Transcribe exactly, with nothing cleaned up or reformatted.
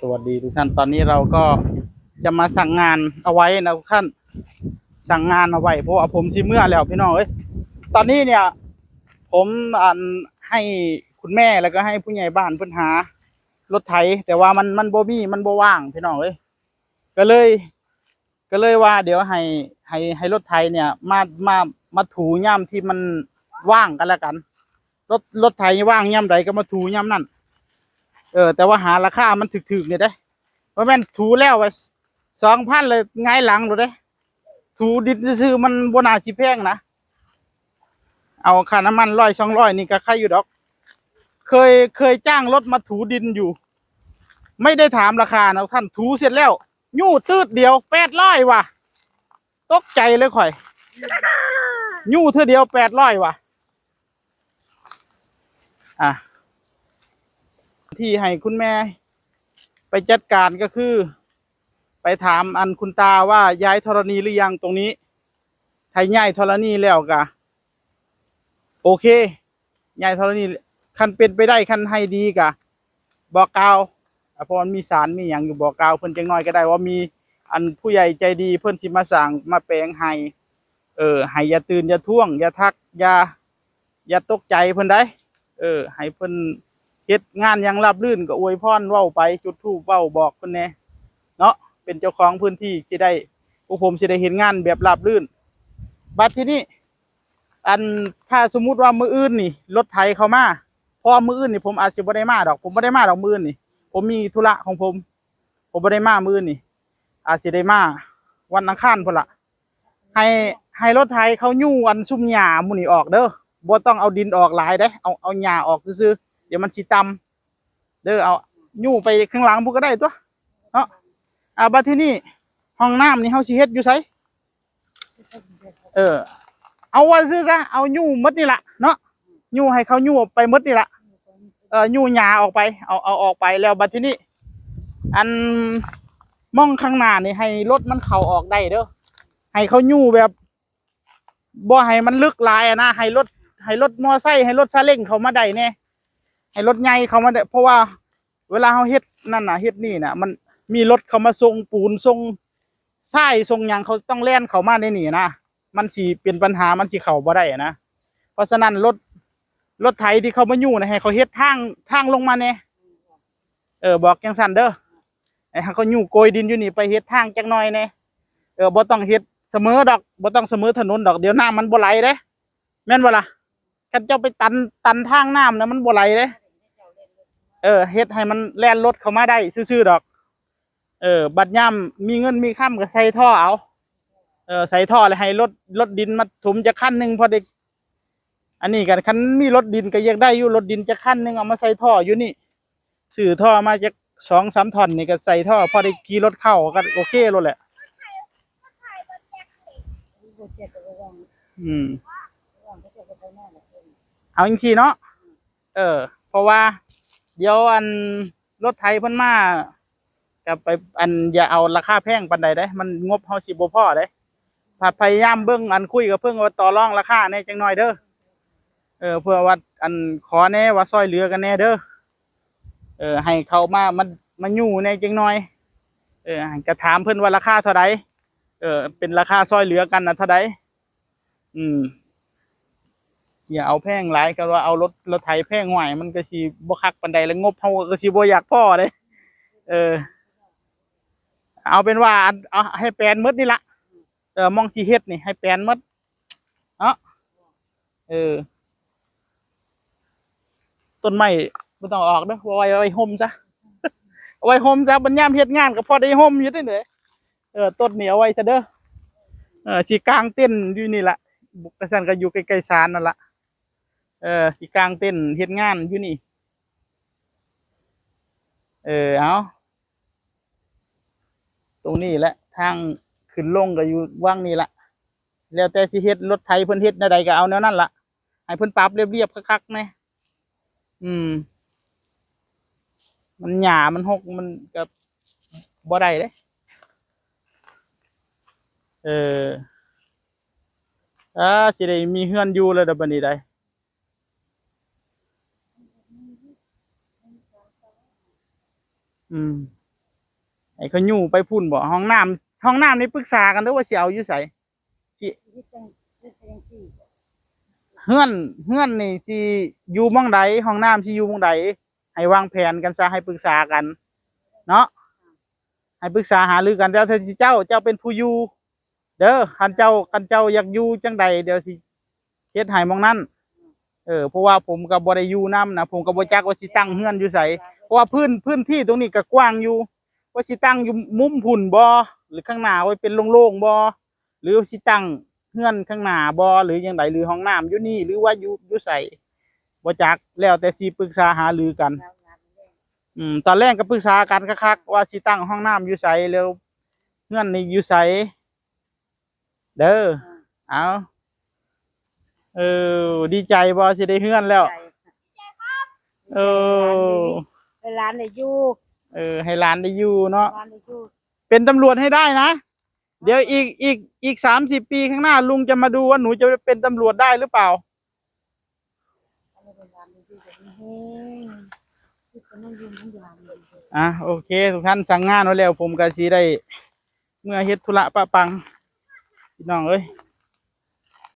สวัสดีทุกท่าน ตอนนี้เราก็จะมาสั่งงานเอาไว้นะทุกท่าน สั่งงานเอาไว้ เพราะว่าผมสิเมือแล้วพี่น้องเอ้ย ตอนนี้เนี่ย ผมอันให้คุณแม่แล้วก็ให้ผู้ใหญ่บ้านเพิ่นหารถไถ แต่ว่ามันมันบ่มี มันบ่ว่างพี่น้องเอ้ย ก็เลย ก็เลยว่าเดี๋ยวให้ให้ให้รถไถเนี่ยมามามาถูยามที่มันว่างกันแล้วกัน รถรถไถว่างยามใดก็มาถูยามนั้น เออ แต่ว่าหาราคามันถูกๆเนี่ยเด้ บ่แม่นถูแล้วว่าสองพันเลยหงายหลังโลดเด้ ถูดินซื่อๆมันบ่น่าสิแพงนะ เอาค่าน้ำมันร้อยสองร้อยนี่ก็ใครอยู่ดอก เคยเคยจ้างรถมาถูดินอยู่ ไม่ได้ถามราคานะท่าน ถูเสร็จแล้ว ยู้ตืดเดียวแปดร้อยว่ะ ตกใจเลยข่อย ยู้เทื่อเดียวแปดร้อยว่ะ อ่ะ ที่ให้คุณแม่ไปจัดการก็คือ ไปถามอันคุณตาว่าย้ายธรณีหรือยังตรงนี้ ถ้าย้ายธรณีแล้วก็ โอเค ย้ายธรณี คันเป็นไปได้ คันให้ดีก็บอกกล่าว อ่ะ เพราะมันมีสารมีหยังอยู่ บอกกล่าวเพิ่นจักหน่อยก็ได้ ว่ามีอันผู้ใหญ่ใจดีเพิ่นสิมาสร้างมาแปลงให้ เออ ให้อย่าตื่นอย่าท้วง อย่าทัก อย่า อย่าตกใจเพิ่นได้ เออ ให้เพิ่นเฮ็ดงานอย่างราบรื่นก็อวยพรเว้าไป จุดธูปเว้าบอกเพิ่นแหน่เนาะ เป็นเจ้าของพื้นที่สิได้ พวกผมสิได้เฮ็ดงานแบบราบรื่น บัดทีนี้ อัน ถ้าสมมุติว่ามื้ออื่นนี่รถไถเข้ามา เพราะว่ามื้ออื่นนี่ผมอาจสิบ่ได้มาดอก ผมบ่ได้มาดอกมื้ออื่นนี่ ผมมีธุระของผม ผมบ่ได้มามื้ออื่นนี่ อาจสิได้มาวันอังคารพุ้นละ ให้ให้รถไถเขายู้อันซุมหญ้าหมู่นี่ออกเด้อ บ่ต้องเอาดินออกหลายเด้ เอาเอาหญ้าออกซื่อๆ เดี๋ยวมันสิต่ำเด้อ เอายู้ไปข้างหลังพุ้นก็ได้ตั๊วเนาะ อ่า บัดทีนี้ห้องน้ำนี่เฮาสิเฮ็ดอยู่ไส เออ เอาว่าซื่อซะ เอายู้หมดนี่ละเนาะ ยู้ให้เขายู้ไปหมดนี่ละ เออ ยู้หญ้าออกไป เอาเอาออกไปแล้วบัดทีนี้ อันหม่องข้างหน้านี่ให้รถมันเข้าออกได้เด้อ ให้เขายู้แบบ บ่ให้มันลึกหลายอะนะ ให้รถ ให้รถมอไซค์ ให้รถซาเล้งเข้ามาได้แหน่ ให้รถใหญ่เข้ามาได้ เพราะว่าเวลาเฮาเฮ็ดนั่นน่ะ เฮ็ดนี่น่ะ มันมีรถเข้ามาส่งปูน ส่งทราย ส่งหยัง เขาต้องแล่นเข้ามาในนี่นะ มันสิเป็นปัญหา มันสิเข้าบ่ได้อะนะ เพราะฉะนั้นรถ รถไถที่เขามายู้น่ะ ให้เขาเฮ็ดทาง ทางลงมาแหน่ เออ บอกจังซั่นเด้อ ให้เขายู้โกยดินอยู่นี่ไปเฮ็ดทางจักหน่อยแหน่ เออ บ่ต้องเฮ็ดเสมอดอก บ่ต้องเสมอถนนดอก เดี๋ยวน้ำมันบ่ไหลเด้ แม่นบ่ล่ะ คันเจ้าไปตัน ตันทางน้ำนะมันบ่ไหลเด้ เออ เฮ็ดให้มันแล่นรถเข้ามาได้ซื่อๆดอก เออ บัดยามมีเงินมีคำก็ใส่ท่อเอา เออ ใส่ท่อแล้วให้รถ รถดินมาถมจักคันหนึ่งพอได้ อันนี้ก็คันมีรถดินก็อยากได้อยู่ รถดินจักคันหนึ่งเอามาใส่ท่ออยู่นี่ ซื้อท่อมาจักสองสามท่อนนี่ก็ใส่ท่อ พอได้ขี่รถเข้าก็โอเคโลดแหละ อืม เอาจังซี่เนาะ เออ เพราะว่าเดี๋ยวอันรถไถเพิ่นมา ก็ไป อันอย่าเอาราคาแพงปานใดเด้ มันงบเฮาสิบ่พอเด้ พะ พยายามเบิ่ง อันคุยกับเพิ่นว่าต่อรองราคาแหน่จักหน่อยเด้อ เออ เพื่อว่าอันขอแหน่ว่าซอยเหลือกันแหน่เด้อ เออ ให้เขามา มา มายู้แหน่จักหน่อย เออ ก็ถามเพิ่นว่าราคาเท่าใด เออ เป็นราคาซอยเหลือกันน่ะเท่าใด อืม อย่าเอาแพงหลาย ก็ว่าเอารถ รถไถแพง ห้วย มันก็สิบ่คักปานใด แล้วงบเฮาก็สิบ่อยากพอเด้ เออ เอาเป็นว่าอัน เอาให้แปลนหมดนี่ละ เออ หม่องสิเฮ็ดนี่ให้แปลนหมดเนาะ เออ ต้นไม้บ่ต้องออกเด้อ เอาไว้ เอาไว้ห่มซะ เอาไว้ห่มซะ บัดยามเฮ็ดงานก็พอได้ห่มอยู่เด้อ เออ ต้นนี้เอาไว้ซะเด้อ เออ สิกางเต็นท์อยู่นี่ละ กะซั้นก็อยู่ใกล้ๆศาลนั่นละ เออ สิกางเต็นท์เฮ็ดงานอยู่นี่ เออ เอา ตรงนี้แหละ ทางขึ้นลงก็อยู่วังนี่ละ แล้วแต่สิเฮ็ด รถไถเพิ่นเฮ็ดแนวใดก็เอาแนวนั้นละ ให้เพิ่นปรับเรียบๆคักๆแหน่ อืม มันหญ้ามันฮก มันก็บ่ได้เด้ เออ อ่า สิได้มีเฮือนอยู่แล้วเด้อบัดนี้ได้ อืม ให้เขาอยู่ไปพุ่นบ่ ห้องน้ำ ห้องน้ำนี่ปรึกษากันเด้อว่าสิเอาอยู่ไส สิ เฮ็ดจั่ง เฮ็ดจั่งซี่ เฮือน เฮือนนี่สิอยู่หม่องใด ห้องน้ำสิอยู่หม่องใด ให้วางแผนกันซะ ให้ปรึกษากัน เนาะ ให้ปรึกษาหารือกัน แต่ถ้าสิเจ้า เจ้าเป็นผู้อยู่ เด้อ คันเจ้า คันเจ้าอยากอยู่จั่งใด เดี๋ยวสิเฮ็ดให้หม่องนั้น เออ เพราะว่าผมก็บ่ได้อยู่นำนะ ผมก็บ่จักว่าสิตั้งเฮือนอยู่ไส เพราะว่าพื้น พื้นที่ตรงนี้ก็กว้างอยู่ ว่าสิตั้งอยู่มุมพุ่นบ่ หรือข้างหน้าไว้เป็นโล่งๆบ่ หรือสิตั้งเฮือนข้างหน้าบ่ หรือจั่งใด หรือห้องน้ำอยู่นี่ หรือว่าอยู่ อยู่ไส บ่จัก แล้วแต่สิปรึกษาหารือกัน อืม ตอนแรกก็ปรึกษากันคักๆ ว่าสิตั้งห้องน้ำอยู่ไส แล้วเฮือนนี่อยู่ไส เด้อ เอา เออ ดีใจบ่สิได้เฮือนแล้ว ใจ เออ ให้หลานได้อยู่ เออ ให้หลานได้อยู่เนาะ หลานได้อยู่ เป็นตำรวจให้ได้นะ เดี๋ยวอีก อีก อีกสามสิบปีข้างหน้า ลุงจะมาดูว่าหนูจะเป็นตำรวจได้หรือเปล่า อ่ะ โอเค ทุกท่านสั่งงานไว้แล้ว ผมก็สิได้เมือเฮ็ดธุระปะปัง พี่น้องเอ้ย